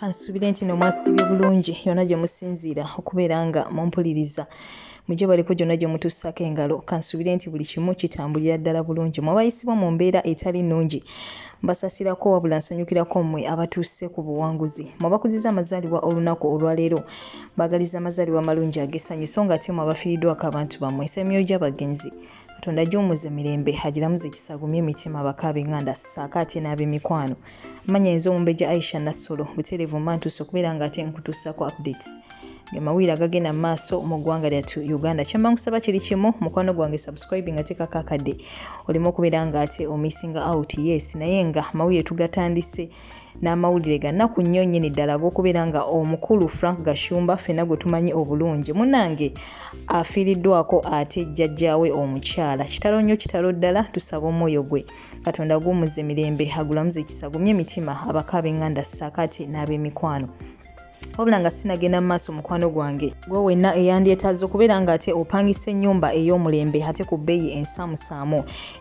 Kansuubire nti no mwasiibye bulungi yonna gye musinziira okubeera nga mumpuliriza. Mujje baliko gyonna gye mutussaako engalo. Kansuubire nti buli kimu kitambulira ddala bulungi. Mwe abayisibwa mu mbeera etali nnungi mbasasirako wabula nsanyukirako mmwe abatuuse ku buwanguzi. Mwe abakuzizza amazaalibwa olunaku olwaleero mbaagaliza amazaalibwa amalungi ag'essanyu so ng'ate mwe abafiiriddwako abantu bammwe nsaba emyoyo gy'abagenzi Katonda agiwummuze mirembe agiramuze ekisa agumye emitima abako ab'enganda ssaako ate n'ab'emikwano. Amannya nze Omumbejja Aisha Nassolo butereevu mba ntuuse okubeera nga ate nkutuusaako updates ge mawulire agagenda mu maaso mu ggwanga lyattu Uganda. Kyemba nkusaba kiri kimu mukwano gwange subscribe nga teekako akadde oleme okubeera nga ate omissinga out. Yes, naye nga amawulire tugatandise n'amawulire ga nnaku nnyo nnyini ddala ag'okubeera nga omukulu Frank Gashumba ffenna gwe tumanyi obulungi munnange afiiriddwako ate jjajjaawe omukyala. Kitalo nnyo kitalo ddala, tusaba omwoyo gwe Katonda aguwummuze mirembe agulamuze ekisa agumye emitima abako ab'enganda ssaako ate n'ab'emikwano. Wabula nga sinagenda mu maaso mukwano gwange gwe wenna eyandyetaaze okubeera nga ate opangisa ennyumba ey'omulembe ate ku bbeeyi ensaamusaamu,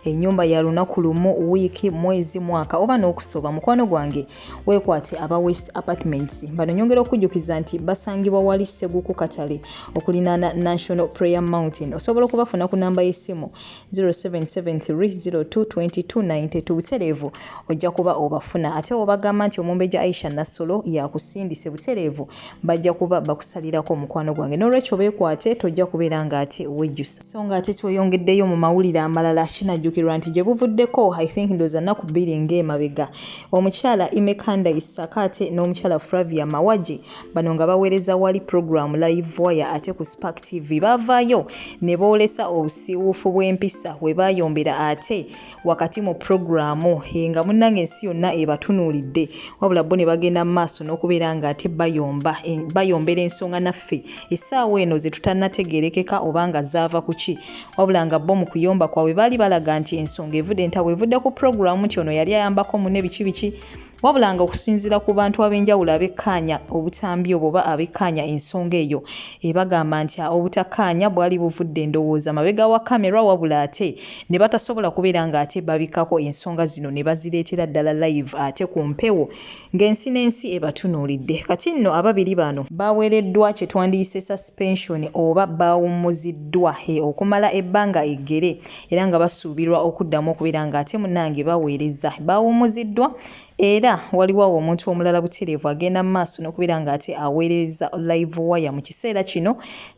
ennyumba ya lunaku lumu, wiiki, mwezi, mwaka oba n'okusoba mukwano gwange weekwate aba West Apartments. Bano nyongera okukujjukiza nti basangibwa wali Sseguku Katale okulinaana National Prayer Mountain. Osobola okubafuna ku namba y'essimu 0773022292 butereevu ojja kuba obafuna ate wobagamba nti omumbejja Aisha Nassolo yakusindise butereevu bajja kuba bakusalirako mukwano gwange nolwekyo bekwate tojja kubeera nga ate wejjusa. So nga ate tweyongeddeyo mu mawulire amalala kinajjukirwa nti gyebuvuddeko I think ndowooza nnaku bbiri ng'emabega omukyala Imekanda Isaka ate n'omukyala Flavia Mawagi bano nga baweereza wali program Live Wire ate ku Spark TV baavaayo ne boolesa obusiiwuufu bw'empisa we baayombera ate wakati mu pulogulaamu nga munnange ensi yonna ebatunuulidde wabula bo ne bagenda mu maaso n'okubeera ng'ate bayomba bayombera ensonga naffe essaawa eno ze tutannategeerekeka oba nga zaava ku ki wabula nga bo mu kuyomba kwabwe baali balaga nti ensonga evudde entabwe evudde ku pulogulaamu nti ono yali ayambako munne biki biki Wabula nga okusinziira ku bantu ab'enjawulo abekkaanya obutambi obwo oba abekkaanya ensonga eyo, bagamba nti obutakkaanya bwali buvudde ndowooza mabega wa kkamera wabula ate ne batasobola kubeera nga ate babikkako ensonga zino ne bazireetera ddala live ate ku mpewo ng'ensi n'ensi ebatunuulidde. Kati nno ababiri bano baweereddwa kye twandiyise suspension oba baawummuziddwa okumala ebbanga eggere era nga basuubirwa okuddamu okubeera nga ate munnange baweereza. Baawummuziddwa Era waliwo awo omuntu omulala butereevu agenda mu maaso n'okubeera ng'ate aweereza Live Wire mu kiseera kino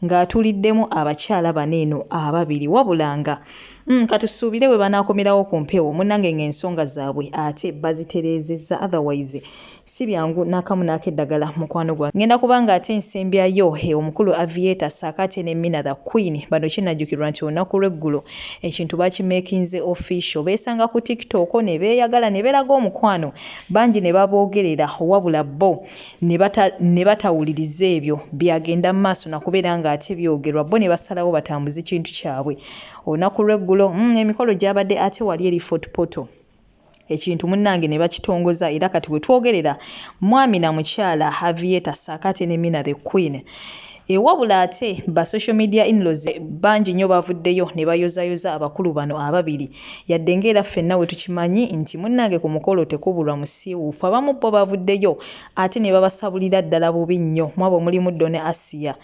ng'atuliddemu abakyala bano eno ababiri wabula nga mm, katusuubire we banaakomerawo ku mpewo munnange ng'ensonga zaabwe ate bazitereezezza otherwise si byangu n'akamu n'akeddagala mukwano gwange. Ngenda kuba ng'ate nsembyayo omukulu Aviator ssaako ate ne Mina the Queen bano kinajjukirwa nti olunaku lw'eggulo Ekintu bakimekinze official. Beesanga ku TikTok ne beeyagala ne beeraga omukwano bangi ne baboogerera wabula bo ne batawuliriza ebyo byagenda mu maaso na kubeera ng'ate byogerwa bo ne basalawo batambuze kintu kyabwe. Olunaku lw'eggulo emikolo gyabadde ate wali eri Fort Portal. Ekintu munnange ne bakitongoza era kati we twogerera mwami na mukyala Aviator ssaako ate ne Mina the Queen. E wabula ate ba social media in-laws bangi nnyo bavuddeyo ne bayozayoza abakulu bano ababiri yadde ng'era ffenna we tukimanyi nti munnange ku mukolo tekubulwa musiiwuufu abamu bo bavuddeyo ate ne babasabulira ddala bubi nnyo mwabo mulimu Don Asiya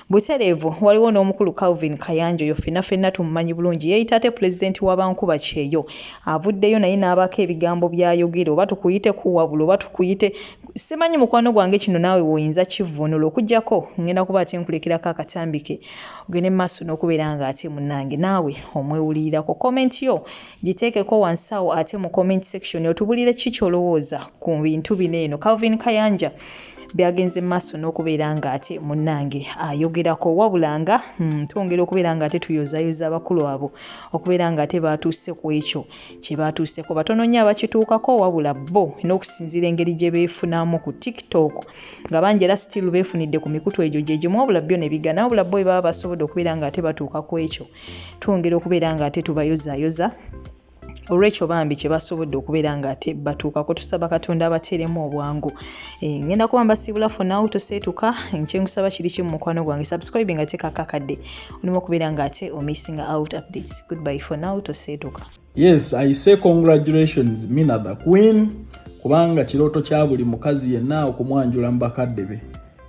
Butereevu waliwo n'omukulu Calvin Kayanja oyo ffenna ffenna tumumanyi bulungi yeeyita ate pulezidenti wa bankuba kyeyo avuddeyo naye n'abaako ebigambo by'ayogera oba tukuyite kuwabula oba tukuyite simanyi mukwano gwange kino naawe w'oyinza kivvuunula okuggyako ngenda kuba ate nkulekerako akatambi ke ogende mu maaso n'okubeera nga ate munnange naawe omwewulirirako. Comment yo giteekeko wansi awo ate mu comment section otubulire ki ky'olowooza ku bintu bino eno Calvin Kayanja byagenze mu maaso n'okubeera ng'ate munnange ayogerako wabula nga twongera okubeera ng'ate tuyozayoza abakulu abo okubeera ng'ate baatuuse ku ekyo kye baatuuseko. Batono nnyo abakituukako wabula bo n'okusinziira engeri gye beefunamu ku TikTok nga bangi era still beefunidde ku mikutu egyo gye gimu wabula byo ne bigana wabula bo bwe baba basobodde okubeera ng'ate batuuka ku ekyo twongera okubeera ng'ate tubayozaayoza. Olwekyo bambi kye basobodde okubeera nga ate batuukako, tusaba Katonda abateeremu obwangu. Ngenda kuba mbasiibula for now, toseetuka. Nkyenkusaba kiri kimu, mukwano gwange, subscribe nga teekako akadde olimu okubeera nga ate omissinga out updates. Goodbye for now, toseetuka. Yes, I say congratulations, Mina the Queen, kubanga kirooto kya buli mukazi yenna okumwanjula mu bakadde be.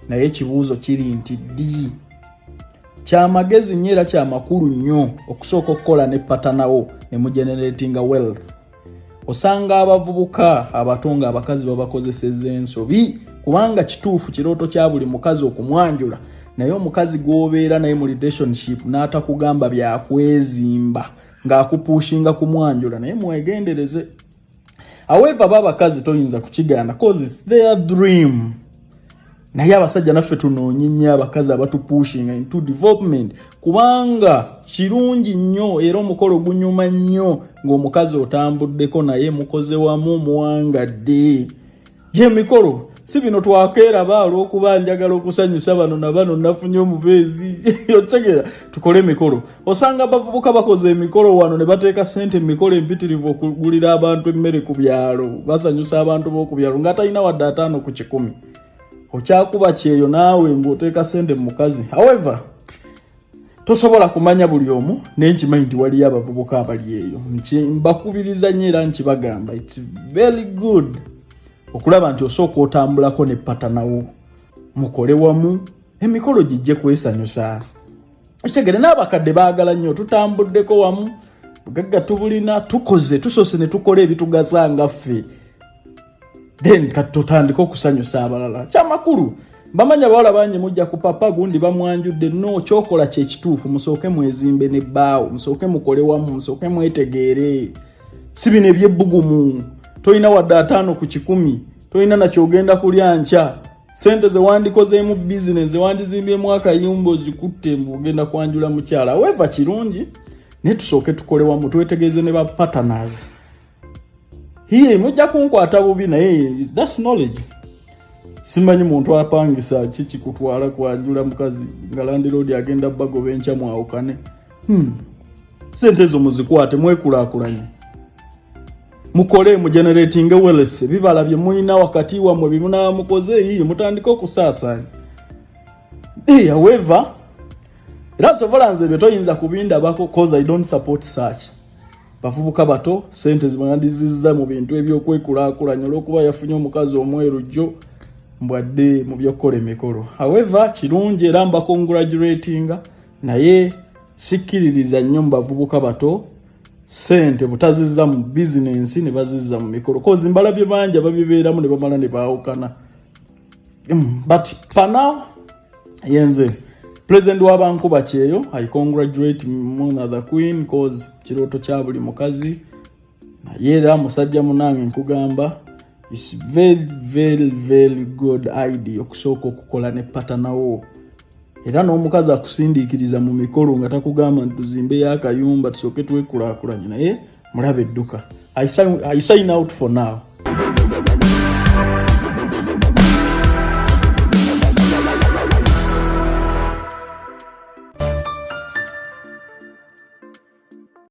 Naye ekibuuzo kiri nti ddi? Kyamagezi nnyo era kyamakulu nnyo okusooka okukola ne partner wo ne mugeneratinga wealth. Osanga abavubuka abato nga abakazi babakozeseza ensobi, kubanga kituufu kirooto kya buli mukazi okumwanjula, naye omukazi gw'obeera naye mu relationship n'atakugamba byakwezimba ng'akupushinga kumwanjula, naye mwegendereze. However, ba abakazi toyinza kukigaana 'cause it's their dream, naye abasajja naffe tunoonye nnyo abakazi abatupushinga into development, kubanga kirungi nnyo era omukolo gunyuma nnyo ng'omukazi otambuddeko naye, mukoze wamu, muwangadde. Gyemikolo si bino twakeeraba olw'okuba njagala okusanyusa bano na bano, nafunye omubeezi, otegeera, tukole emikolo. Osanga abavubuka bakoze emikolo wano ne bateeka sente mu mikolo empitirivu okugulira abantu emmere ku byalo, basanyusa abantu b'oku byalo nga talina wadde 50 ku 100. Okyakuba kyeyo naawe ng'oteeka sente mu mukazi. However, tosobola kumanya buli omu, naye nkimanyi nti waliyo abavubuka abali eyo. Mbakubiriza nnyo era nkibagamba, it's very good okulaba nti osooka otambulako ne partner wo, mukole wamu emikolo gijje kwesanyusa. Ekitegeere n'abakadde baagala nnyo tutambuddeko wamu, bugagga tubulina, tukoze, tusoose ne tukola ebitugasa nga ffe, then kati tutandike okusanyusa abalala. Kyamakulu bamanya abawala bangi mujja ku papa gundi bamwanjudde. No, kyokola kyekituufu, musooke mwezimbe nebbaawo, musooke mukole wamu, musooke mwetegeere. Si bino ebyebbugumu, tolina wadde 50 ku 100, tolina nakyogenda kulya nkya, sente zewandikozeemu bizinesi, zewandizimbyemu akayumba ozikutte mbu ogenda kwanjula mukyala. However, kirungi, naye tusooke tukole wamu, twetegeeze ne ba partners. Hiye mujja kunkwata bubi, naye that's knowledge. Simanyi muntu apangisa ki kikutwala kwanjula mukazi nga landlord agenda bagoba enkya mwawukane. Sente ezo muzikwate, mwekulaakulanye, mukole, mugeneratinge wealth, ebibala bye mulina wakati wammwe bimunaba mukoze, yiye mutandike okusaasaanya. However, era nsobola nze ebyo toyinza kubindabako 'cause I don't support such. Bavubuka bato, sente zibandizizza mu bintu ebyokwekulaakulanya, olwokuba yafunye omukazi omweru jjo mbwadde mu byokukola emikolo. However, kirungi era mbacongratulatinga, naye sikkiririza nnyo mu bavubuka bato sente butazizza mu bizinensi ne bazizza mu mikolo, 'cause mbalabye bangi ababibeeramu ne bamala ne baawukana. But for now, yenze president w'abankuba kyeyo. I congratulate Mona the Queen 'cause kirooto kya buli mukazi, naye era musajja munange nkugamba, it's very very very good idea okusooka okukola ne partner wo, era n'omukazi akusindiikiriza mu mikolo nga takugamba nti tuzimbeyo akayumba, tusooke twekulaakulanye, naye mulabe edduka. I sign out for now.